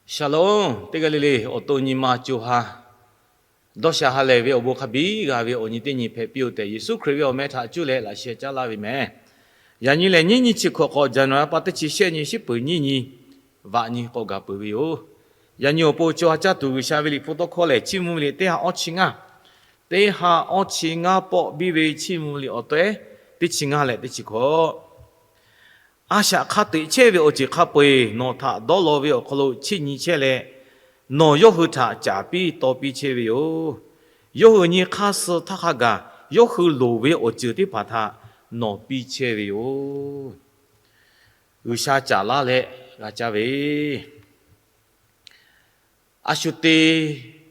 Shalom, teˇ g'aˇ le le awˬ to nyi ma co ha dawˇ sha ha lehˬ ve awˬ bon hk'a biˇ g'a ve awˬ nyi teˇ nyi hpehꞈ piˇ-oˬ tehꞈ, Yeˍsuˆ Hkriꞈ ve awˬ meh htaꞈ cuˇ leh laꞈ sheh caˉ laˇ ve meh. Yaꞈ nyi lehˬ, nyiˇ nyi chi hkawꞈ hk'awꞈ, January pa teˇ chi shehˆ nyi, shiˉ peuˍ nyiˇ nyi, vaꞈ nyi k'awꞈ gaˬ peuˬ ve yoˬ. Yaꞈ nyi awˬ pon co ha caˇ tuˬ G'uiˬsha ve Liꞈ hpu tawˇ hkawˇ lehˬ, Chiˇ mvuh ve liꞈ teˇ ha awˇ chi ngaˇ, teˇ ha awˇ chi ngaˇ pawˆ biˇ ve Chiˇ mvuh ve liꞈ awˬ tawehˉ teˇ chi ngaˇ leh teˇ chi hkawꞈ. A shaꞈ hk'a teꞈ chehˇ ve awˬ ceuˬ hk'a peu-eˬ nawˬ htaꞈ dawˇ law ve awˬ hk'aw lo chiˇ nyi chehˇ leh, nawˬ yawˇ hui htaꞈ caˍ piˇ taw piˇ chehˇ ve yoˬ. Yawˇ hui nyi hk'aˇ suh htaˇ hk'a gaˬ yawˇ hui loˍ ve awˬ ceuˬ teˇ hpaˍ htaꞈ nawˬ piˇ chehˇ ve yoˬ. G'uiˬsha caˍ laˇ leh g'a caˇ ve, a shu te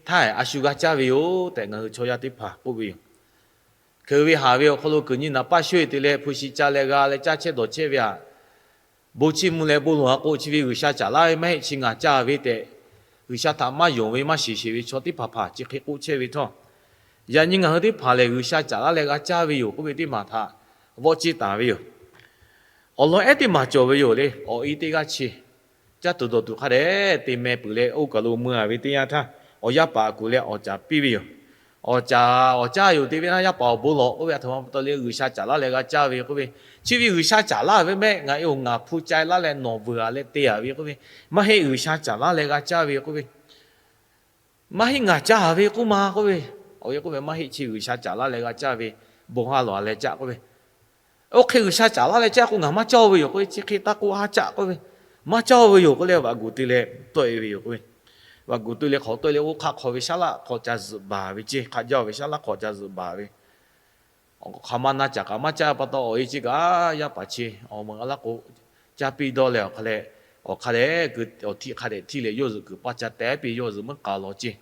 htaˇ a shu g'a caˇ ve yoˬ tehꞈ ngaˬ hui chaw yaˇ teˇ hpaˍ k'oˆ ve yoˬ. Hkeu ve haˍ ve awˬ hk'aw lo kuiˬ nyi naˍ paˇ shoˆ-e te leh hpu shi ca leh g'a leh caˇ chehˇ dawˬ chehˇ ve aꞈ, bon chiˇ mvuh leh bon lawˬ a k'o, chi ve G'uiˬsha caˍ laˇ ve maˇ heˆ, chi ngaˬ caˇ ve tehꞈ, G'uiˬsha htaꞈ maˇ yonˍ ve maˇ shiˍ sheˍ ve chaw teˇ hpaˍ hpaˍ chi hk'e k'oˆ chehˇ ve htawˇ, yaꞈ nyi ngaˬ hui teˇ hpaˍ lehˬ, G'uiˬsha caˍ laˇ leh g'a caˇ ve yoˬ k'oˆ ve teˇ maˬ htaꞈ vawˆ ciˇ taˍ ve yoˬ. Awˬ lawn ehˉ teˇ maˬ cawˬ ve yoˬ le. Awˬ e teˇ g'aˇ chi caˇ tuˬ dawˬ tuˬ hk'a dehꞈ te meh peuˬ leh, oˇ kaˬ lo mui-a ve teˇ yanˇ htaˇ, awˬ yaˇ paˍ kuˬ leh awˬ caˍ piˇ ve yoˬ. Awˬ caˍ awˬ caˇ yoˬ te ve naˇ, yaˇ paˍ awˬ bon lawˬ k'oˆ ve, aˬ htoꞈ ma pa taw le G'uiˬsha caˍ laˇ leh g'a caˇ ve k'oˆ ve, chi ve G'uiˬsha caˍ laˇ ve mehˆ, ngaˬ e-oˬ ngaˬ hpu ca laˇ leh nawˬ vuiˬ-a leh te-a ve k'oˆ ve, maˇ heˆ, G'uiˬsha caˍ laˇ leh g'a caˇ ve k'oˆ ve, maˇ heˆ, ngaˬ caˇ ve k'oˆ ma k'oˆ ve, awˬ e k'oˆ ve maˇ heˆ, chi G'uiˬsha caˍ laˇ leh g'a caˇ ve, bon ha lawˬ-a leh caˇ k'oˆ ve, oˇ hk'e G'uiˬsha caˍ laˇ leh caˇ k'o ngaˬ maˇ caˇ-o ve yoˬ k'oˆ ve, chi hk'e taˇ k'oˆ haˉ caˆ k'oˆ ve, maˇ caˇ-o ve yoˬ k'oˆ leh vaꞈ gu te leh tawˆ-e ve yoˬ k'oˆ ve. Vaꞈ gu te leh hk'awꞈ tawˆ-e leh oˇ hk'aˆ hk'aw ve shaˉ laˆ hk'aw ca zuhꞈ baˬ ve ceˇ, hk'a jaˇ-o ve shaˉ laˆ hk'aw ca zuhꞈ baˬ ve, hk'aˬ ma na caˍ kaꞈ maˇ caˇ pa taw, awˬ e chi kaꞈ yaˇ paˍ chi awˬ meuꞈ a laˇ k'o, caˇ piˇ dawˇ leh awˬ hk'a leh, awˬ hk'a dehꞈ keu awˬ htiˆ hk'a dehꞈ htiˇ leh yawˇ zuhꞈ kuiˬ paˇ ca teh piˇ, yawˇ zuhꞈ meuˉ k'a lawˬ ceˇ.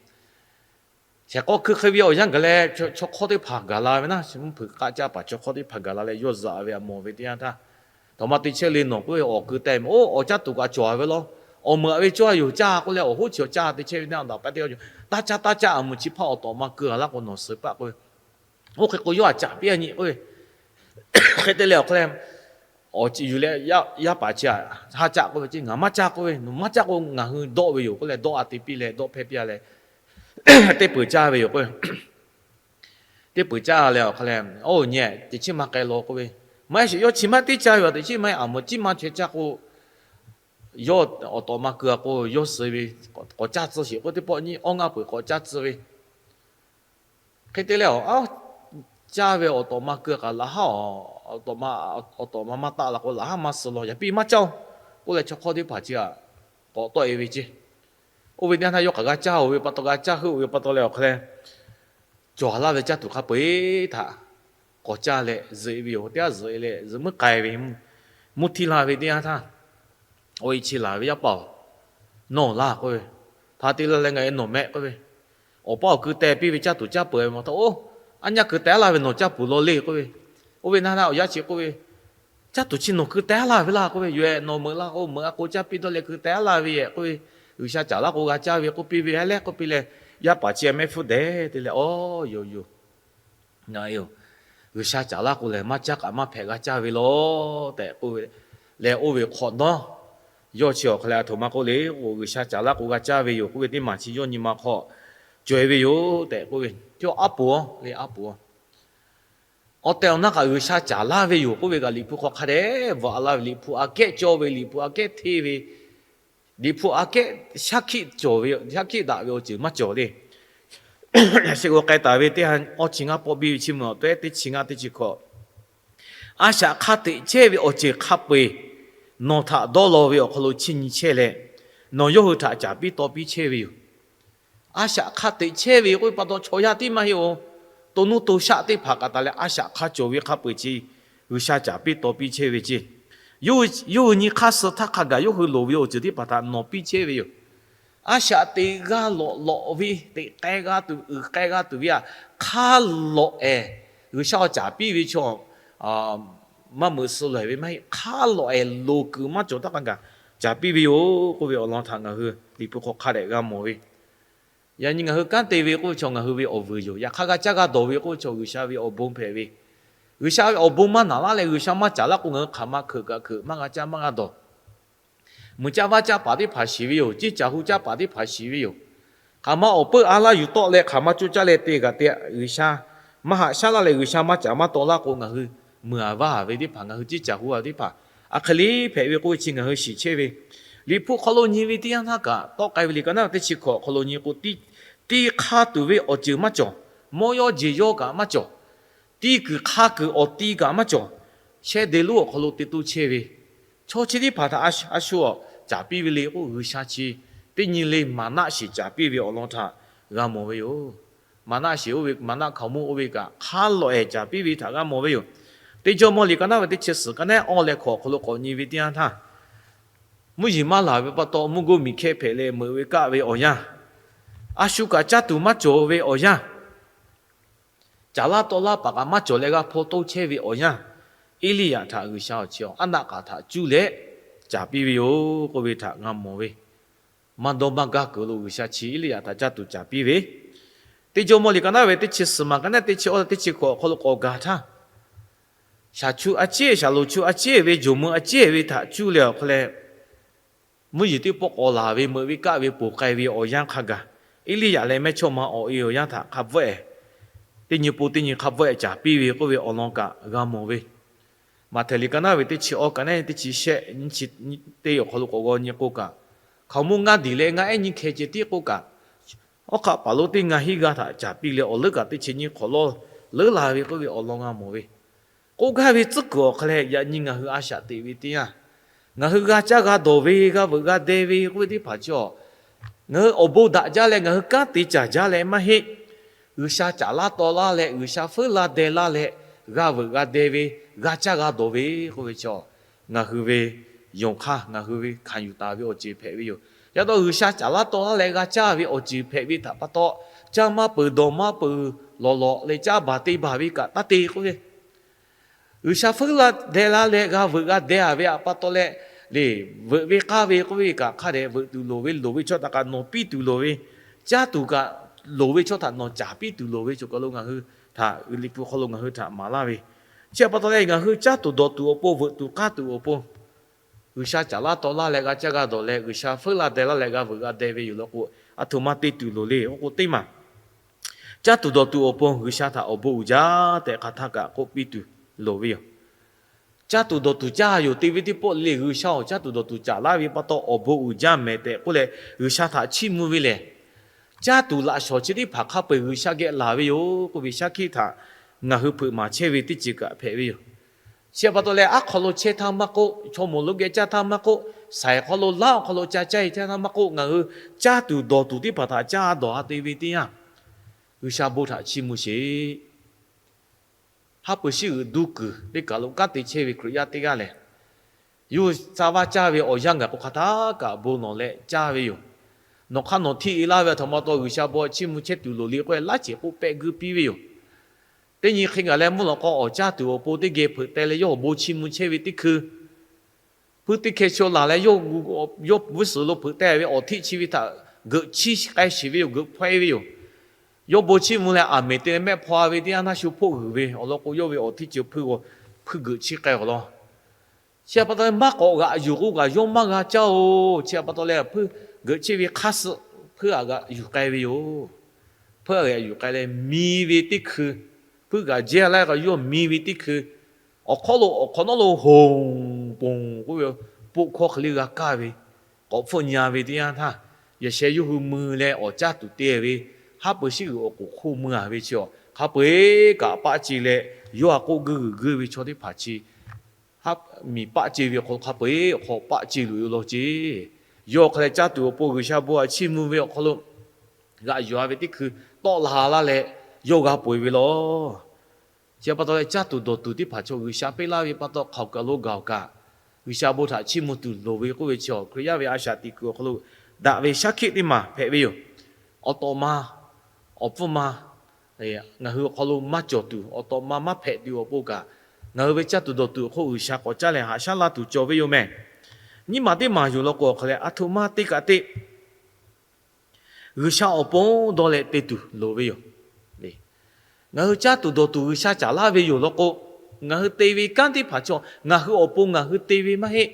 Shehˍ k'aw hkui hk'e ve awˬ yanˇ gaˬ leh chaw hk'awˇ teˇ hpaˍ gaˬ la ve naˇ, mvuhˇ hpeuꞈ k'aˆ caˇ paˍ chaw hk'awˇ teˇ hpaˍ gaˬ la leh yawˇ zuhꞈ ve aꞈ mawˬ ve teˇ yanˇ htaˇ, aˬ htoꞈ ma te chehˇ le nawˬ k'oˆ ve, awˬ keu teh meh, oˇ awˬ caˇ tuˬ kaꞈ cawˬ-a ve law. Awˬ meuꞈ aꞈ ve cawˇ-a yoˬ, caˇ k'oˆ leh awˬ hoˉ chi awˬ caˇ te chehˇ ve teˇ yanˇ daꞈ pa teˇ yanˇ, taˇ caˇ taˇ caˇ, aˬ meuꞈ chi hpaˇ awˬ tawꞈ ma keu-a laˇ k'o nawˬ suh paˆ k'oˆ ve. Oˇ hk'e k'o yawˇ aꞈ caˍ piˇ-a nyi k'oˆ ve. Hk'e te leh awˬ hk'a leh, awˬ yuˬ leh yaˇ paˍ chi aꞈ haˉ caˆ k'oˆ ve ceˇ, ngaˬ maˇ caˇ k'oˆ ve, nawˬ maˇ caˇ k'o ngaˬ hui dawˆ ve yoˬ k'oˆ leh dawˆ-a te piˇ leh dawˆ hpehˇ piˇ-a leh, teˇ peuˬ caˇ ve yoˬ k'oˆ ve. Teˇ peuˬ caˇ leh awˬ hk'a leh, oˇ nyi teꞈ chiˉ maˇ k'ai law k'oˆ ve, maˇ heˆ sheˍ, yawˇ chi maˇ tiˉ caˇ ve, teꞈ chiˉ maˇ heˆ, aˬ meuꞈ tiˉ maˇ chaweh caˇ k'o, yawˇ awˬ tawꞈ ma keu-a k'o yawˇ suh ve, k'awꞈ caˇ tcuh sheˍ k'oˆ teˇ pawˆ nyiˇ awˇ ngaˇ peuˬ k'awꞈ caˇ tcuh ve. Hk'e te leh, caˇ ve awˬ tawꞈ ma keu kaꞈ laꞈ haˉ, awˬ tawꞈ ma maˇ taˆ la k'o laꞈ haˉ maˇ suh law, yaꞈ piˇ maˇ caˇ-oˬ k'oˆ leh chaw hk'awˇ teˇ hpaˍ chi aꞈ k'awꞈ tawˆ-e ve ceˇ. Oˇ ve teˇ yanˇ htaˇ yawˇ k'aꞈ g'a caˇ-oˬ ve pa taw, g'a caˇ heuˆ-oˬ ve pa taw leh awˬ hk'a leh, cawˬ laˇ ve caˇ tuˬ hk'a peu-eˬ htaꞈ k'awꞈ caˇ leh zuhꞈ-e ve yoˬ. Teˇ g'aˇ zuhꞈ-e leh zuhꞈ meuˉ k'ai ve, mvuhˇ htiˇ la ve teˇ yanˇ htaˇ, oˇ e chi laˬ ve, Yaˇ paˍ-oˬ, nawˬ laˇ k'oˆ ve, htaꞈ te la leh ngaˬ e nawˬ mehˆ k'oˆ ve, awˬ paˇ awˬ keu teh piˇ ve caˇ tuˬ caˇ peuˬ-e ma taw, oˇ, aˉ nyaˇ keu teh aˉ laˇ ve nawˬ caˇ peuˬ law le k'oˆ ve. Oˇ ve naˇ naˇ awˬ yaˇ chi k'oˆ ve, caˇ tuˬ chi nawˬ keu teh aˉ laˇ ve laˇ k'oˆ ve, yoˬ-eh, nawˬ meuꞈ la k'o meuꞈ a k'o caˇ piˇ dawˇ leh keu teh aˉ laˇ ve yehˬ k'oˆ ve, G'uiˬsha caˍ laˇ k'o g'a caˇ ve k'oˆ piˇ ve a leh k'oˆ piˇ leh, yaˇ paˍ chi mehˆ hpfuhˇ dehꞈ te leh, Oˇ, yoˬ yoˬ, ngaˬ e-oˬ, G'uiˬsha caˍ laˇ k'o lehˬ maˇ caˇ kaꞈ maˇ hpehꞈ g'a caˇ ve law tehꞈ k'oˆ ve leh, oˇ ve hk'awꞈ nawˉ, yawˇ chi awˬ hk'a leh aˬ htoꞈ ma k'oˆ le k'o, G'uiˬsha caˍ laˇ k'o g'a caˇ ve yoˬ k'oˆ ve teˇ maˬ chi yawˇ nyi ma hk'aw cawˬ-e ve yoˬ tehꞈ k'oˆ ve, yawˇ aˉ poˍ-oˬ le, aˉ poˍ-oˬ. Awˬ tehˬ awˬ na kaꞈ G'uiˬsha caˍ laˇ ve yoˬ k'oˆ ve kaꞈ Liꞈ hpu hk'aw hk'a dehꞈ bvuhꞈ laˇ ve, Liꞈ hpu aꞈ kehˉ cawˇ ve, Liꞈ hpu aꞈ kehˉ hteˇ ve, Liꞈ hpu aꞈ kehˉ shaˉ hkiˆ cawˬ ve, shaˉ hkiˆ daꞈ ve awˬ ceuˬ maˇ cawˬ le. Yaꞈ sheˍ k'o k'ai taˍ ve teˇ ha awˇ chi ngaˇ pawˆ biˇ ve Chiˇ mvuh awˬ tawehˉ teˇ chi ngaˇ teˇ chi hkawꞈ, a shaꞈ hk'a teꞈ chehˇ ve awˬ ceuˬ hk'a peu-eˬ nawˬ htaꞈ dawˇ law ve awˬ hk'aw lo chiˇ nyi chehˇ leh, nawˬ yawˇ hui htaꞈ caˍ piˇ taw piˇ chehˇ ve yoˬ. A shaꞈ hk'a teꞈ chehˇ ve k'oˆ ve pa taw chaw yaˇ tiˉ maˇ heˆ-oˬ. To nuˇ to shaˆ teˇ hpaˍ kaꞈ taˍ leh a shaꞈ hk'a cawˬ ve hk'a peu-eˬ chi G'uiˬsha caˍ piˇ taw piˇ chehˇ ve ceˇ. Yawˇ hui nyi hk'aˇ suh htaˇ hk'a gaˬ yawˇ hui loˍ ve awˬ ceuˬ teˇ hpaˍ htaꞈ nawˬ piˇ chehˇ ve yoˬ. A shaꞈ teꞈ g'a lawꞈ lawꞈ ve, teꞈ k'ai g'a tuˬ, uiˍ k'ai g'a tuˬ ve aꞈ hk'a lawꞈ-ehˍ, G'uiˬsha awˬ caˍ piˇ ve chaw maˇ meuꞈ suh lawˬ-ehˍ ve maˇ heˆ. Hk'a lawꞈ-ehˍ loˍ kuiˬ maˇ cawˬ htaˇ k'a gaˬ caˍ piˇ ve yoˬ k'oˆ ve awˬ lawn htaꞈ ngaˬ hui Liꞈ hpu hk'aw hk'a dehꞈ g'a mawˬ ve. Yaꞈ nyi ngaˬ hui kanˉ te ve k'oˆ ve chaw ngaˬ hui ve awˬ vuiˬ yoˬ. Yaꞈ hk'aˇ g'a caˇ g'a dawˬ ve k'oˆ ve chaw G'uiˬsha ve awˬ bon hpehꞈ ve. G'uiˬsha ve awˬ bon maˇ naˍ laˇ leh G'uiˬsha maˇ caˍ laˇ k'o ngaˬ hui hk'aˬ ma hkeuꞈ kaꞈ hkeuꞈ maˇ g'a caˇ maˇ g'a dawˬ. Muiˬ caˇ vaˇ caˇ paˍ teˇ hpaˍ shiˍ ve yoˬ. Ceˇ caˬ hu caˇ paˍ teˇ hpaˍ shiˍ ve yoˬ. Hk'aˬ ma awˬ peuˇ a laˇ yuˬ tawˆ leh hk'aˬ ma coˇ caˇ leh te kaꞈ te, G'uiˬsha maˇ haꞈ shaˉ laˇ leh G'uiˬsha maˇ caˍ maˇ taw laˇ k'o, ngaˬ hui muiˬ a vaˇ ve teˇ hpaˍ, ngaˬ hui ceˇ caˬ hu a teˇ hpaˍ, a hk'e le hpehꞈ ve k'oˆ ve chi ngaˬ hui shiˍ chehˇ ve. Liꞈ hpu hk'aw lo nyi ve teˇ yanˇ htaˇ kaꞈ, tawˆ k'ai ve liꞈ ka naˉ ve teˇ chi hkawꞈ awˬ hk'aw lo nyi k'o, tiˇ hk'aˇ tuˬ ve awˬ ceuˬ maˇ cawˬ. Mawˇ yawˇ jeˬ yawˇ kaꞈ maˇ cawˬ. Tiˇ kuiˬ hk'aˇ kuiˬ awˬ ti kaꞈ maˇ cawˬ. Shehˇ de lonˉ awˬ hk'aw lo te toˇ chehˇ ve, chaw chi teˇ hpaˍ htaꞈ a shu awˬ caˍ piˇ ve le k'o, G'uiˬsha chi teˇ nyi le maˍnaˆ shiˍ caˍ piˇ ve awˬ lawn htaꞈ g'a mawˬ ve yoˬ. Maˍnaˆ shiˍ oˇ ve, maˍnaˆ hkaoˍmonˇ oˇ ve kaꞈ hk'a lawꞈ ehˍ caˍ piˇ ve htaꞈ g'a mawˬ ve yoˬ. Teˇ Jawˇmawˇ liꞈ ka naˉ ve teˇ chi suhˍ ka naˉ awˇ leh hkawꞈ awˬ hk'aw lo k'awꞈ nyi ve teˇ yanˇ htaˇ, mvuhˇ yeˬ maˇ laˬ ve pa taw mvuhˇ goˇ miˬ hkehˇ hpehꞈ leh meuꞈ ve kaˆ ve awˬ yanˇ, a shu kaꞈ caˇ tuˬ maˇ cawˬ ve awˬ yanˇ, caˍ laˇ taw laˇ paˍ kaꞈ maˇ cawˬ leh g'a hpaw toˇ chehˇ ve awˬ yanˇ, Eˇliˇyaꞈ htaꞈ G'uiˬsha awˬ chi awˬ aˉ naˆ k'aꞈ htaꞈ cuˇ leh caˍ piˇ ve yoˬ k'oˆ ve htaꞈ g'a mawˬ ve. Maˇ dawˇ maˇ gaˇ kuiˬ lo G'uiˬsha chi Eˇliˇyaꞈ htaꞈ caˇ tuˬ caˍ piˇ ve. Teˇ Jawˇmawˇ liꞈ ka naˉ ve teˇ chi suhˍ maˍ ka naˉ teˇ chi awˇ teˇ chi hkawꞈ awˬ hk'aw lo k'awꞈ gaˬ htaˇ, shaˍ chu a ciˉ shaˍ loˍ chu a ciˉ ve jawˬ meuˇ a ciˉ ve htaꞈ cuˇ leh awˬ hk'aw leh, mvuhˇ yeˬ teˇ pawˆ k'awꞈ laˬ ve meuꞈ ve kaˆ ve ponˬ k'ai ve awˬ yanˇ hk'a gaˬ, Eˇliˇyaꞈ leh mehˇchawˇma awˬ e awˬ yanˇ htaꞈ hk'a bvuhˆ ehˍ, teˇ nyi pon teˇ nyi hk'a bvuhˆ ehˍ caˍ piˇ ve k'oˆ ve awˬ lawn kaꞈ g'a mawˬ ve. Maꞈhtehˍ liꞈ ka naˉ ve teˇ chi awˇ ka naˉ teˇ chi shehˆ nyi chi teˇ awˬ hk'aw lo k'awꞈ g'aw nyi k'o kaꞈ, hkaoˍmonˇ ngaˇ diˬ leh ngaˇ ehˉ nyiˇ hkeh ceh tiˉ k'oˆ kaꞈ, awˉ hk'aˆ paˍ lonˉ teˇ ngaˇ hinˉ g'aˇ htaꞈ caˍ piˇ leh awˬ leuˉ kaꞈ teˇ chi nyiˇ hk'awꞈ lawˇ leuˉ la ve k'oˆ ve awˬ lawn g'a mawˬ ve. K'oˆ gaˇ ve tcuhˉ kuiˬ awˬ hk'aw leh yaꞈ nyi ngaˬ hui a shaꞈ teꞈ ve teˇ yanˇ, ngaˬ hui g'a caˇ g'a dawˬ ve g'a veuꞈ g'a deh ve k'oˆ ve teˇ hpaˍ chi awˬ, ngaˬ hui awˬ bon daꞈ jaˇ leh ngaˬ hui kanˉ te caˍ jaˇ leh maˇ heˆ. G'uiˬsha caˍ laˇ taw laˇ leh G'uiˬsha feuˉ laˇ deh laˇ leh g'a veuꞈ g'a deh ve, g'a caˇ g'a dawˬ ve k'oˆ ve chi awˬ, ngaˬ hui ve yonˍ hk'aˇ ngaˬ hui ve hkanˍ yuˬ taˍ ve awˬ ceuˬ hpehꞈ ve yoˬ. Yaꞈ taw G'uiˬsha caˍ laˇ taw laˇ leh g'a caˇ ve awˬ ceuˬ hpehꞈ ve htaꞈ pa taw, caˇ maˇ peuˬ dawˬ maˇ peuˬ lawˬ lawꞈ leh caˇ baˬ te baˬ ve kaꞈ taˇ te k'oˆ ve, G'uiˬsha feuˉ laˇ deh laˇ leh g'a veuꞈ g'a deh a ve htaꞈ pa taw leh, le, veuꞈ ve k'aˇ ve k'oˆ ve kaꞈ hk'a dehꞈ veuꞈ tuˬ loˍ ve, loˍ ve chaw htaꞈ kaꞈ nawˬ piˇ tuˬ loˍ ve, caˇ tuˬ kaꞈ loˍ ve chaw htaꞈ nawˬ caˍ piˇ tuˬ loˍ ve cawˬ kaˬ lo ngaˬ hui htaꞈ Liꞈ hpu hk'aw lo ngaˬ hui htaꞈ maˍ laˇ ve. Chi htaꞈ pa taw leh ngaˬ hui caˇ tuˬ dawˬ tuˬ awˬ pon, veuꞈ tuˬ k'aˇ tuˬ awˬ pon, G'uiˬsha caˍ laˇ taw laˇ leh g'a caˇ g'a dawˬ leh G'uiˬsha feuˉ laˇ deh laˇ leh g'a veuꞈ g'a deh ve yoˬ law k'o, a htoꞈ ma te tuˬ loˍ le k'oˆ k'o teˇ maˬ, caˇ tuˬ dawˬ tuˬ awˬ pon G'uiˬsha htaꞈ awˬ bon uiˍ jaˇ tehꞈ hk'aˬ htaˇ kaꞈ k'oˆ piˇ tuˬ loˍ ve yoˬ. Caˇ tuˬ dawˬ tuˬ caˇ yoˬ te ve teˇ pawˆ le, G'uiˬsha awˬ caˇ tuˬ dawˬ tuˬ caˍ laˇ ve pa taw awˬ bon uiˍ jaˇ mehˍ tehꞈ k'oˆ leh G'uiˬsha htaꞈ chiˇ mvuh ve lehˬ, caˇ tuˬ laꞈ shawnˍ chi teˇ hpaˍ hk'a peu-eˬ G'uiˬsha geh laˬ ve yoˬ k'oˆ ve shaˉ hkiˆ htaꞈ ngaˬ hui hpeuꞈ maˍ chehˇ ve teˇ ceuˬ kaꞈ hpehꞈ ve yoˬ. Chi htaꞈ pa taw leh aˉ hk'aw lo chehˇ htaˇ maˇ k'oˆ, chaw moˍ lonˉ geh caˇ htaˇ maˇ k'oˆ, saiˍ hk'aw lo laˉ awˬ hk'aw lo ca caˇ e htaˇ maˇ k'oˆ, ngaˬ hui caˇ tuˬ dawˬ tuˬ teˇ hpaˍ htaꞈ caˇ dawˬ a te ve teˇ yanˇ, G'uiˬsha bon htaꞈ chiˇ mvuh sheˍ. Haˉ pui shiˉ g'uiˬ duˇ kuiˬ teˇ kaˬ lo kanˉ te chehˇ ve Hkriꞈ yaˇ teˇ g'aˇ lehˬ, yawˇ ca vaˇ caˇ ve awˬ yanˇ gaˬ k'o hk'aˬ htaˇ kaꞈ bon lawˬ leh caˇ ve yoˬ. Nawˬ hk'aˇ nawˬ htiˇ e laˇ ve a htoꞈ ma taw G'uiˬsha bon chiˇ mvuh chehˇ tuˬ loˍ le k'oˆ leh laˇ ceˬ k'oˆ pehˆ guiˇ piˇ ve yoˬ. Teˇ nyi hk'e ngaˬ leh mvuhˇ lawꞈ k'aw awˬ caˇ tuˬ awˬ pon teˇ geh hpeuꞈ teh leh yawˇ awˬ bon chiˇ mvuh chehˇ ve teˇ hkui, hpuiˇ teˇ hkeh chaw laˬ leh yawˇ yawˇ g'uˇ suhˍ lo hpeuꞈ teh ve awˬ htiˆ chi ve htaꞈ geuꞈ chiˇ k'ai shiˍ ve yoˬ, geuꞈ hpaw e ve yoˬ. Yawˇ bon chiˇ mvuh leh aˬ meˍ te leh mehˆ hpaw ve teˇ yanˇ naˇ shu hpoˆ g'uiˬ ve awˬ lawn k'o, yawˇ ve awˬ htiˆ ceuˬ hpuiˇ g'uiˬ chiˇ k'ai awˬ lawn. Chi htaꞈ pa taw leh maˇ k'awꞈ g'aꞈ yuˬ k'o kaꞈ yawˇ maˇ g'a caˇ oˬ. Chi htaꞈ pa taw leh hpuiˇ geuꞈ chiˇ ve hk'aˇ suh hpuiˇ aꞈ g'aꞈ yuˬ k'ai ve yoˬ. Hpuiˇ aꞈ g'aꞈ yuˬ k'ai leh mi ve teˇ hkui, hpuiˇ g'aꞈ jehˇ laˇ k'o yawˇ mi ve teˇ hkui, awˬ hk'aw lo awˬ hk'awꞈ nawˉ lo hoˍ ponˬ k'oˆ ve, poˆ hkawˇ hk'e le g'a kaˇ ve, k'awꞈ hpfuhˆ nyi ve teˇ yanˇ htaˇ, yaꞈ sheh yawˇ hui mui leh awˬ caˇ tuˬ te ve, haˉ pui shiˉ g'uiˬ awˬ k'oˍ hk'oˆ mui a ve chi awˬ hk'a peu-eˬ kaꞈ paˆ ce leh, yawˇ a k'oˆ guˇ g'uiˬ guˇ ve chaw teˇ hpaˍ chi miˬ paˆ ce ve awˬ hk'aw lo hk'a peu-eˬ awˬ hk'aw paˆ ce loꞈ e law ce. Yawˇ hk'a leh caˇ tuˬ awˬ pon G'uiˬsha bon a chiˇ mvuh ve awˬ hk'aw lo g'aꞈ yuˬ a ve teˇ hkui tawˆ la laˇ leh yawˇ g'a peu eˬ ve law. Chi htaꞈ pa taw leh caˇ tuˬ dawˬ tuˬ teˇ hpaˍ chaw G'uiˬsha peˆ laˇ ve pa taw hk'aoˍ kaˬ lo gaˬ awˬ kaꞈ, G'uiˬsha bon htaꞈ chiˇ mvuh tuˬ loˍ ve k'oˆ ve chi awˬ Hkriꞈ yaˇ ve a shaꞈ teꞈ kuiˬ awˬ hk'aw lo daꞈ ve shaˉ hkiˆ teˇ maˬ hpehꞈ ve yoˬ. Awˬ tawꞈ ma, awˬ pfuhˇ ma, ngaˬ hui awˬ hk'aw lo maˇ cawˬ tuˬ, awˬ tawꞈ ma maˇ hpehꞈ tuˬ awˬ pon kaꞈ, ngaˬ hui ve caˇ tuˬ dawˬ tuˬ awˬ hk'oˆ G'uiˬsha k'awꞈ caˇ leh haꞈ shaˉ laˇ tuˬ cawˬ ve yoˬ mehˍ. Nyiˇ maˬ teˇ maˬ yoˬ law k'o awˬ hk'a leh a htoꞈ ma te kaꞈ te G'uiˬsha awˬ pon dawˇ leh te tuˬ loˍ ve yoˬ. Ngaˬ hui caˇ tuˬ dawˬ tuˬ G'uiˬsha caˍ laˇ ve yoˬ law k'o, ngaˬ hui te ve kanˉ teˇ hpaˍ chaw ngaˬ hui awˬ pon ngaˬ hui te ve maˇ heˆ.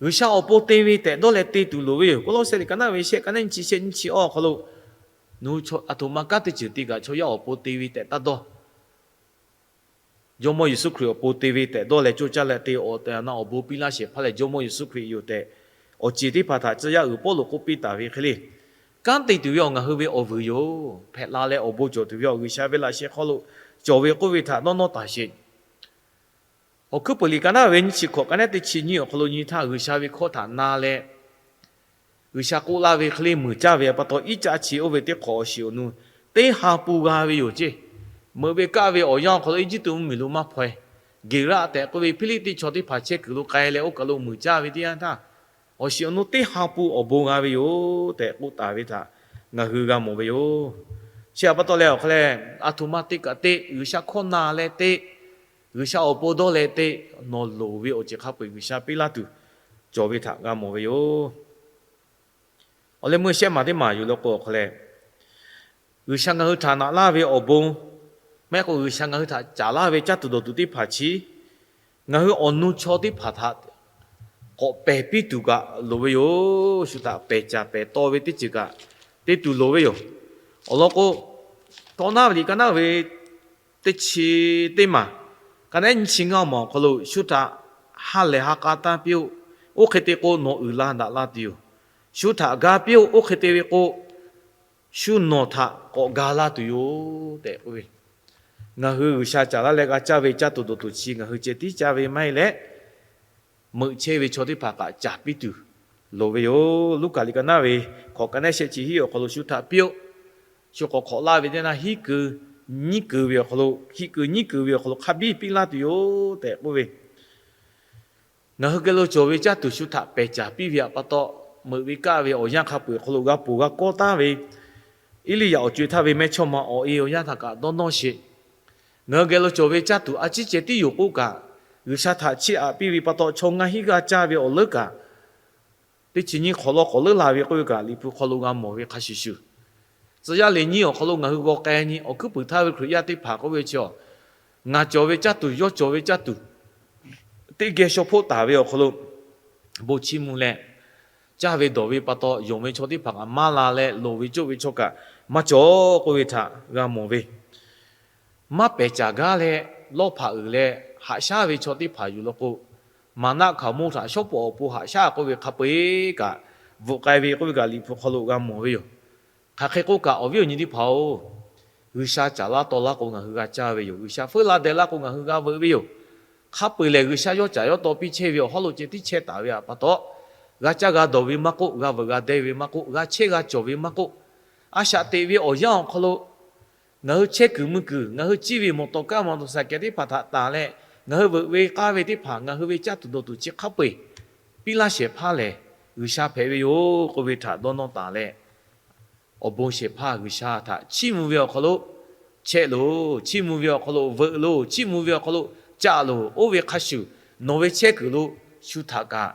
G'uiˬsha awˬ pon te ve tehꞈ dawˇ leh te tuˬ loˍ ve yoˬ. Kawˇlawˇsehꞈ liꞈ ka naˉ ve shehˆ, ka naˉ nyiˇ chi shehˆ nyiˇ chi awˇ awˬ hk'aw lo, nawˬ hui aˬ htoꞈ ma kanˉ te ceuˬ te kaꞈ chaw yaˇ awˬ pon te ve tehꞈ taˇ dawˇ. Jawˇmawˇ Yeˍsuˆ Hkriꞈ awˬ pon te ve tehꞈ dawˇ leh coˇ caˇ leh te awˬ tehˬ awˬ na awˬ bon piˇ laˇ shehˍ hpaˇ leh Jawˇmawˇ Yeˍsuˆ Hkriꞈ yoˬ tehꞈ, awˬ ceˬ teˇ hpaˍ htaꞈ tcuh yaˇ uiˍ Pawˇluꞈ k'oˆ piˇ taˍ ve hk'e le, kanˉ te tuˬ ve awˬ ngaˬ hui ve awˬ vuiˬ yoˬ. Hpehꞈ la leh awˬ bon cawˬ tuˬ ve awˬ G'uiˬsha ve laꞈ sheh hk'aw lo cawˬ ve k'oˆ ve htaꞈ dawˇ nawˇ taˍ sheˍ. Awˬ hkuiˉ puiˍ liꞈ ka naˉ ve nyiˇ chi hkawꞈ, ka naˉ teˇ chi nyiˇ awˬ hk'aw lo nyi htaˇ, G'uiˬsha ve hkawˇ htaꞈ na leh G'uiˬsha k'oˆ laˇ ve hk'e le muiˬ caˇ ve pa taw, iˉ caˆ chi oˇ ve teˇ hk'awꞈ awˬ shiˍ awˬ nu teˇ ha pun g'a ve yoˬ ceˇ. Meuꞈ ve kaˆ ve awˬ yanˇ awˬ hk'aw lo Eˇjiˇtuꞈ mvuhˇmiˬ lo maˇ hpaw e, Geˍraˆ tehꞈ k'oˆ ve Hpiˇliˇtiˆ chaw teˇ hpaˍ chehˇ kuiˬ lo k'ai leh oˇ kaˬ lo muiˬ caˇ ve teˇ yanˇ htaˇ, awˬ shiˍ awˬ nu teˇ ha pun awˬ bon g'a ve yoˬ tehꞈ k'oˆ taˍ ve htaꞈ ngaˬ hui g'a mawˬ ve yoˬ. Chi htaꞈ pa taw leh awˬ hk'a leh, aˬ htoꞈ ma te kaꞈ te, G'uiˬsha hkawˇ na leh te, G'uiˬsha awˬ pon dawˇ leh te, nawˬ loˍ ve awˬ ceuˬ hk'a peu-eˬ G'uiˬsha piˇ laˇ tuˬ cawˬ ve htaꞈ g'a mawˬ ve yoˬ. Awˬ leh meuˇ shehˆ maˬ teˇ maˬ yuˬ leh k'o awˬ hk'a leh, G'uiˬsha ngaˬ hui htaꞈ naꞈ laˇ ve awˬ bon, maˇ heˆ k'o G'uiˬsha ngaˬ hui htaꞈ caˍ laˇ ve caˇ tuˬ dawˬ tuˬ teˇ hpaˍ chi, ngaˬ hui awˬ nu chaw teˇ hpaˍ htaꞈ k'awꞈ pehˬ piˇ tuˬ kaꞈ loˍ ve yoˬ. Shu htaꞈ pehˬ caˍ pehˬ taw ve teˇ ceuˬ kaꞈ te tuˬ loˍ ve yoˬ. Awˬ lawn k'o, Tawˇ naˉ ve liꞈ ka naˉ ve teˇ chi teˇ maˬ, ka naˉ nyiˇ chi ngaˇ maˬ awˬ hk'aw lo, shu htaꞈ ha lehˬ ha k'a tanˇ piˇ-oˆ. Oˇ hk'e te k'o, nawˬ uiˍ la daꞈ la tuˬ yoˬ. Shu htaꞈ ga piˇ-oˆ. Oˇ hk'e te ve k'o, shu nawˬ htaꞈ k'awꞈ ga laˇ tuˬ yoˬ tehꞈ k'oˆ ve. Ngaˬ hui G'uiˬsha caˍ laˇ leh g'a caˇ ve caˇ tuˬ dawˬ tuˬ chi ngaˬ hui ceh tiˉ caˇ ve maˇ heˆ leh, meuꞈ chehˇ ve chaw teˇ hpaˍ kaꞈ caˍ piˇ tuˬ loˍ ve yoˬ. Luˉkaꞈ liꞈ ka naˉ ve hkawꞈ ka naˉ shehˆ chi hiˉ awˬ hk'aw lo, shu htaꞈ piˇ-oˆ. Shu k'awꞈ hk'awꞈ laˇ ve teˇ naˇ hiˉ keu nyiˉ keu ve awˬ hk'aw lo, hiˆ keu nyiˉ keu ve awˬ hk'aw lo hk'a biˇ piˇ laˇ tuˬ yoˬ tehꞈ k'oˆ ve. Ngaˬ hui geh lo cawˬ ve caˇ tuˬ shu htaꞈ pehˬ caˍ piˇ ve pa taw, meuꞈ ve kaˆ ve awˬ yanˇ hk'a peu-eˬ awˬ hk'aw lo g'a ponˬ g'a kawˇ taˍ ve Eˇliˇyaꞈ awˬ co-e htaˇ ve mehˇchawˇma awˬ e awˬ yanˇ htaꞈ kaꞈ dawˇ nawˇ sheˍ. Ngaˬ hui geh lo cawˬ ve caˇ tuˬ a ciˉ ceh tiˉ yoˬ k'oˆ kaꞈ, G'uiˬsha htaꞈ chiˇ aꞈ piˇ ve pa taw, chaw ngaˇ hinˉ g'aˇ caˇ ve awˬ leuˉ kaꞈ, teˇ chi nyiˇ hk'awꞈ lawˇ k'awꞈ leuˉ la ve k'oˆ ve kaꞈ, Liꞈ hpu hk'aw lo g'a mawˬ ve hk'a shuˍ shuˍ, tcuh yaˇ lehˬ nyiˇ awˬ hk'aw lo ngaˬ hui g'aw k'ai nyi awˬ hkuiˉ puiˍ htaˇ ve Hkriꞈ yaˇ teˇ hpaˍ k'oˆ ve chi, ngaˬ cawˬ ve caˇ tuˬ, yawˇ cawˬ ve caˇ tuˬ, teˇ geh shaw hpoˆ taˍ ve awˬ hk'aw lo bon chiˇ mvuh leh, caˇ ve dawˬ ve pa taw yonˍ ve chaw teˇ hpaˍ kaꞈ maˇ la leh, loˍ ve coˇ ve chaw kaꞈ maˇ cawˬ k'oˆ ve htaꞈ g'a mawˬ ve. Maˇ pehˬ caˍ gaˇ leh, lawˇ hpaꞈ uiˍ leh haꞈ shaˉ ve chaw teˇ hpaˍ yuˬ law k'o, maˍnaˆ hkaoˍmonˇ htaꞈ shawˉ pawˍ awˬ pon haꞈ shaˉ k'oˆ ve hk'a peu-eˬ kaꞈ bvuhꞈ k'ai ve k'oˆ ve kaꞈ, Liꞈ hpu hk'aw lo g'a mawˬ ve yoˬ. Hk'aˬ hk'e k'oˆ kaꞈ, awˬ viˉ awˬ nyi teˇ hpaˍ-oˬ, G'uiˬsha caˍ laˇ taw laˇ k'o ngaˬ hui g'a caˇ ve yoˬ. G'uiˬsha feuˉ la deh laˇ k'o ngaˬ hui g'a veuꞈ ve yoˬ. Hk'a peu-eˬ lehˬ, G'uiˬsha yawˇ caˍ yawˇ taw piˇ chehˇ ve awˬ hawˉ lo ceh tiˉ chehˇ taˍ ve pa taw, g'a caˇ g'a dawˬ ve maˇ k'oˆ, g'a veuꞈ g'a deh ve maˇ k'oˆ, g'a chehˇ g'a cawˬ ve maˇ k'oˆ, a shaꞈ teꞈ ve awˬ yanˇ awˬ hk'aw lo ngaˬ hui chehˇ kuiˬ mui kuiˬ, ngaˬ hui ciˇ ve mawˬ tawˍ kaˇ mawˬ tawˍ saˍ kehˬ teˇ hpaˍ htaꞈ tanˬ leh, ngaˬ hui veuꞈ ve k'aˇ ve teˇ hpaˍ, ngaˬ hui ve caˇ tuˬ dawˬ tuˬ chi hk'a peu-eˬ piˇ laˇ shehˍ hpaˇ lehˬ, G'uiˬsha hpehꞈ ve yoˬ k'oˆ ve htaꞈ dawˇ nawˇ taˍ leh, awˬ bon shehˍ hpaˇ G'uiˬsha htaꞈ chiˇ mvuh ve awˬ hk'aw lo chehˇ loˬ, chiˇ mvuh ve awˬ hk'aw lo veuꞈ loˬ, chiˇ mvuh ve awˬ hk'aw lo caˆ loˬ. Oˇ ve hk'a shuˍ, nawˬ ve chehˇ kuiˬ lo shu htaꞈ kaꞈ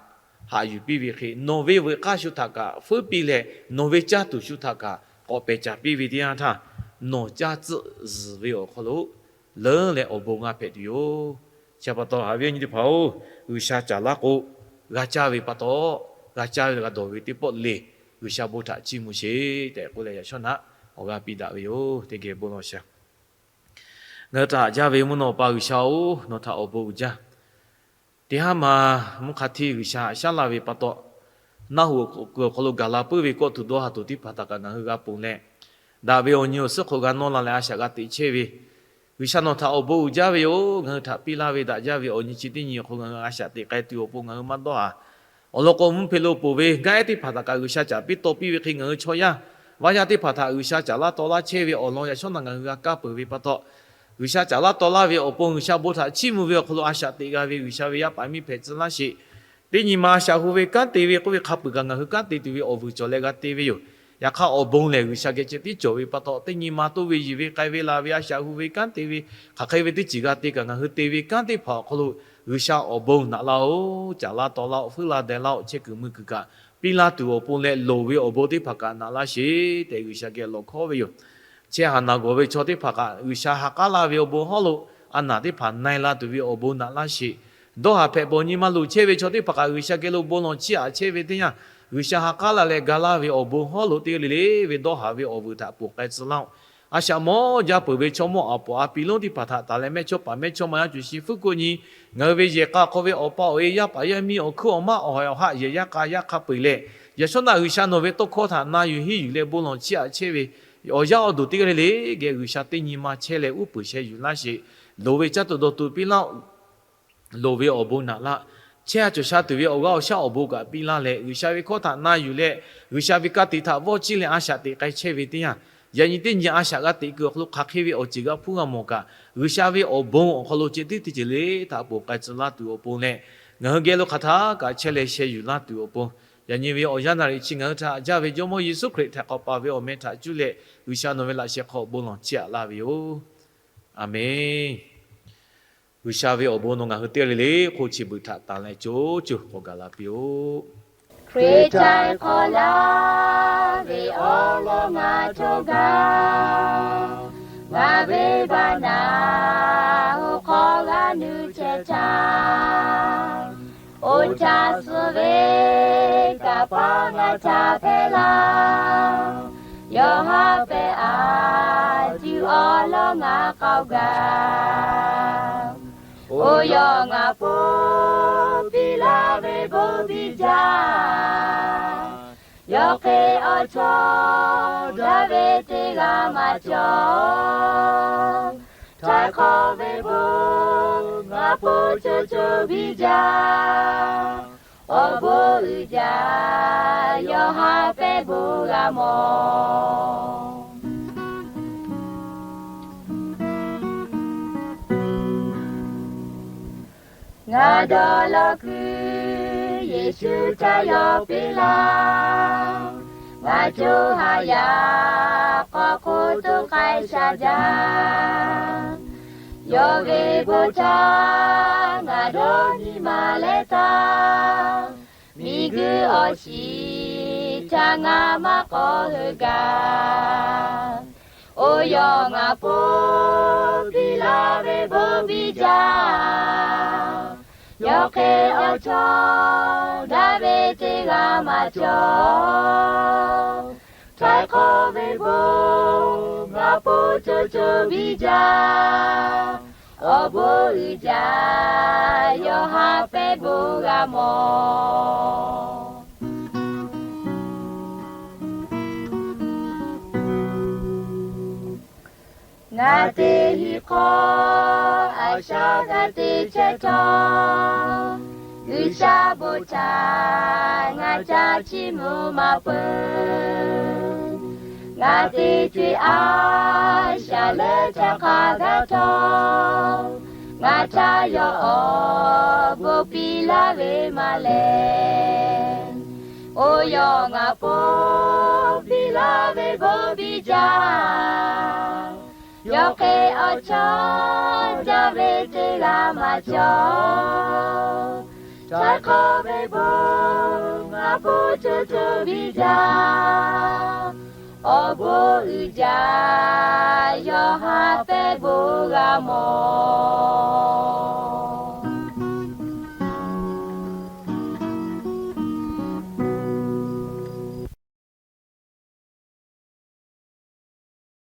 haꞈ yuˬ piˇ ve hk'e, nawˬ ve veuꞈ k'aˇ shu htaꞈ kaꞈ feuˉ piˇ leh, nawˬ ve caˇ tuˬ shu htaꞈ kaꞈ k'awꞈ pehˬ caˍ piˇ ve teˇ yanˇ htaˇ, nawˬ caˇ tcuhˆ zuhˬ ve awˬ hk'aw lo leuˉ leh awˬ bon g'a hpehꞈ tuˬ yoˬ. Chi pa taw, haꞈ ve awˬ nyi teˇ hpaˍ-oˬ, G'uiˬsha caˍ laˇ k'o, g'a caˇ ve pa taw, g'a caˇ ve g'a dawˬ ve teˇ pawˆ le, G'uiˬsha bon htaꞈ chiˇ mvuh sheˍ tehꞈ k'oˆ leh, yaꞈ shawˉ naꞈ awˬ g'aˇ piˇ daꞈ ve yoˬ. Teˇ geh bon lawˬ shaˍ. Ngaˬ hui htaꞈ haꞈ jaˇ ve mvuhˇ naw pa G'uiˬsha-oˬ, nawˬ htaꞈ awˬ bon uiˍ jaˇ. Teˇ haˉ ma mvuhˇ hk'a htiˇ G'uiˬsha haꞈ shaˉ laˇ ve pa taw, naˆ hoꞈ kuiˬ awˬ hk'aw lo gaˬ la puiˉ ve kawˆ tuˬ dawˇ ha tuˬ teˇ hpaˍ htaꞈ kaꞈ ngaˬ hui g'a ponˬ leh, daꞈ ve awˬ nyi awˬ suhˉ hk'aw g'a nawˇ la leh a shaꞈ g'a teꞈ chehˇ ve G'uiˬsha nawˬ htaꞈ awˬ bon uiˍ jaˇ ve yoˬ. Ngaˬ hui htaꞈ piˇ laˇ ve daꞈ jaˇ ve awˬ nyi chi teˇ nyi awˬ hk'aw ngaˬ hui a shaꞈ teꞈ k'ai tuˬ awˬ pon ngaˬ hui maˇ dawˇ haˍ. Awˬ lawn k'o, mvuhˇ hpe lo ponˬ ve gaˇ ehˉ teˇ hpaˍ htaꞈ kaꞈ G'uiˬsha caˍ piˇ taw piˇ ve hk'e, ngaˬ hui chaw yaˇ vaˇ yaˇ teˇ hpaˍ htaꞈ G'uiˬsha caˍ laˇ taw laˇ chehˇ ve awˬ lawn yaꞈ shawˉ naꞈ ngaˬ hui g'a kaˇ peuˬ ve pa taw, G'uiˬsha caˍ laˇ taw laˇ ve awˬ pon G'uiˬsha bon htaꞈ chiˇ mvuh ve awˬ hk'aw lo a shaꞈ teꞈ g'a ve G'uiˬsha ve yaˇ paˍ miˇ hpehꞈ tcuh laˇ sheˍ. Teˇ nyi ma a shaꞈ hu ve kanˉ te ve k'oˆ ve hk'a peuˬ kaꞈ ngaˬ hui kanˉ te tuˬ ve awˬ vuiˬ cawˬ leh g'a te ve yoˬ. Yaꞈ hk'aˇ, awˬ bon lehˬ G'uiˬsha geh ceh tiˉ cawˬ ve pa taw, teˇ nyi ma toˇ ve yiˬ ve k'ai ve la ve a shaꞈ hu ve kanˉ te ve hk'aˬ hk'e ve teˇ ceuˬ g'a te kaꞈ, ngaˬ hui te ve kanˉ teˇ hpaˍ awˬ hk'aw lo G'uiˬsha awˬ bon naꞈ laˇ-oˆ, caˍ laˇ taw laˇ-oˆ, feuˉ laˇ deh laˇ-oˆ, chehˇ kuiˬ mui kuiˬ kaꞈ piˇ laˇ tuˬ awˬ pon leh, loˍ ve awˬ bon teˇ hpaˍ kaꞈ naꞈ laˇ sheˍ tehꞈ G'uiˬsha geh lawˬ hkawˉ ve yoˬ. Chehˇ haˍ naˬ gawˬ ve chaw teˇ hpaˍ kaꞈ G'uiˬsha ha k'aˉ laˇ ve awˬ bon hawˉ lo a naˬ teˇ hpaˍ na-e la tuˬ ve awˬ bon naꞈ laˇ sheˍ. Dawˇ haˍ hpehꞈ bawˬ nyi ma luˬ chehˇ ve chaw teˇ hpaˍ kaꞈ G'uiˬsha geh lo bon lawˬ chiˇ aꞈ chehˇ ve teˇ yanˇ, G'uiˬsha ha k'aˉ la leh ga laˇ ve awˬ bon hawˉ lo teˇ g'aˇ le le ve dawˇ haˍ ve awˬ vuiˬ htaꞈ ponˬ k'ai tcuh laˇ-oˆ. A shaꞈ mawˇ jaˇ peuˬ ve chaw mawˇ aˬ poˍ a pi lonˉ teˇ hpaˍ htaꞈ taˍ leh mehˇchawˇpaˍ mehˇchawˇma yaˇ cuˬ shi fuˉ k'oˆ nyi, ngaˬ hui ve yehˬ k'a hk'aw ve awˬ pa awˬ e, yaˇ paˍ yaˇ miˇ, awˬ hkuiˉ awˬ maˇ, awˬ haiˬ awˬ haˆ, yehˬ yaˇ k'a yaˇ hk'a peu-eˬ leh, yaꞈ shawˉ naˆ G'uiˬsha nawˬ ve tawˇ hkawˇ htaꞈ na yuˬ henˇ yuˬ leh bon lawˬ chiˇ aꞈ chehˇ ve awˬ yaˇ awˬ duˬ teˇ g'aˇ le le geh G'uiˬsha teˇ nyi ma chehˇ leh uˉ peunˍ sheh yuˬ laˇ sheˍ. Loˍ ve caˇ tuˬ dawˬ tuˬ piˇ laˇ-oˆ. Loˍ ve awˬ bon naꞈ laˇ. Chehˇ a cawˬ sha tuˬ ve awˬ g'aˇ awˬ shaˉ awˬ bon kaꞈ piˇ laˇ leh, G'uiˬsha ve hkawˇ htaꞈ na yuˬ leh, G'uiˬsha ve ka tiꞈ htaꞈ vawˇ chiˇ leh a shaꞈ teꞈ k'ai chehˇ ve teˇ yanˇ, yaꞈ nyi teˇ nyi a shaꞈ g'a teꞈ kuiˬ awˬ hk'aw lo hk'aˬ hk'e ve awˬ ceuˬ g'a hpuˇ g'a mawˬ kaꞈ, G'uiˬsha ve awˬ bon awˬ hk'aw lo ceh tiˉ teˇ ceuˬ le htaꞈ ponˬ k'ai tcuh laˇ tuˬ awˬ pon leh, ngaˬ hui geh lo hk'aˬ htaˇ kaꞈ chehˇ leh sheh yuˬ laˇ tuˬ awˬ pon, yaꞈ nyi ve awˬ yanˇ naˍ riˍ chi ngaˬ hui htaꞈ jaˇ ve Jawˇmawˇ Yeˍsuˆ Hkriꞈ htaꞈ k'awꞈ paˍ ve awˬ meh htaꞈ cuˇ leh G'uiˬsha nawˬ ve laꞈ sheh hk'aw bon lawˬ chiˇ aꞈ laˇ ve yoˬ. Aˬmenˍ. G'uiˬsha ve awˬ bon nawˬ ngaˬ hui teˇ g'aˇ le le hk'oˆ chi beuꞈ htaꞈ tanˍ leh co cuˬ k'awꞈ gaˬ la piˇ-oˆ. Hkriꞈ htaꞈ hk'awꞈ laˇ ve awˬ lawn ngaˬ cawˬ gaˇ, ngaˬ ve baˆ naˍ hoꞈ hk'aw g'a nuˇ chehˇ caˇ. Oˇ htaˇ suh ve kaꞈ paˇ ngaˬ htaꞈ hpehˇ laˇ, yawˇ haꞈ pehˇ a tuˬ awˬ lawn ngaˬ k'awꞈ gaˬ. Oˇ yawˇ ngaˬ po piˇ laˇ ve bon biˇ jaˇ. Yawˇ hk'e awˬ chawˇ daꞈ ve teˇ g'aˇ maˇ cawˬ. Htaiˍ hk'awꞈ ve bon ngaˬ po co co biˇ jaˇ. Awˬ bon uiˍ jaˇ yawˇ haꞈ pehˇ bon g'a mawˬ. Ngaˬ dawˇ law kuiˬ Yeˍsuˆ htaꞈ yawˇ piˇ laˇ. Ngaˬ co ha yaꞈ k'awꞈ hk'oˆ toˇ k'ai sha jaˇ. Yawˇ ve bon htaˇ ngaˬ dawˇ nyi ma leh taˇ. Miˬguiˬ awˬ shiˍ htaꞈ ngaˬ maˇ k'awꞈ heuˆ gaˇ. Oˇ yawˇ ngaˬ po piˇ laˇ ve bon biˇ jaˇ. Yawˇ hk'e awˬ chawˇ daꞈ ve teˇ g'aˇ maˇ cawˬ. Htaiˍ hk'awꞈ ve bon ngaˬ po co co biˇ jaˇ. Awˬ bon uiˍ jaˇ yawˇ haꞈ pehˇ bon g'a mawˬ. Ngaˬ teˇ hinˉ hk'aw a shaꞈ g'a te chehˇ htawˇ, G'uiˬsha bon htaꞈ ngaˬ ca chiˇ mvuh maˇ peuˬ. Ngaˬ teˇ co-e a shaꞈ leh ca hk'a gaˇ htawˇ, ngaˬ htaꞈ yawˇ awˬ bon piˇ laˇ ve maˇ lehˬ. Oˇ yawˇ ngaˬ po piˇ laˇ ve bon biˇ jaˇ. Yawˇ hk'e awˬ chawˇ daꞈ ve teˇ g'aˇ maˇ cawˬ. Htaiˍ hk'awꞈ ve bon ngaˬ po co co biˇ jaˇ. Awˬ bon uiˍ jaˇ yawˇ haꞈ pehˇ bon g'a mawˬ.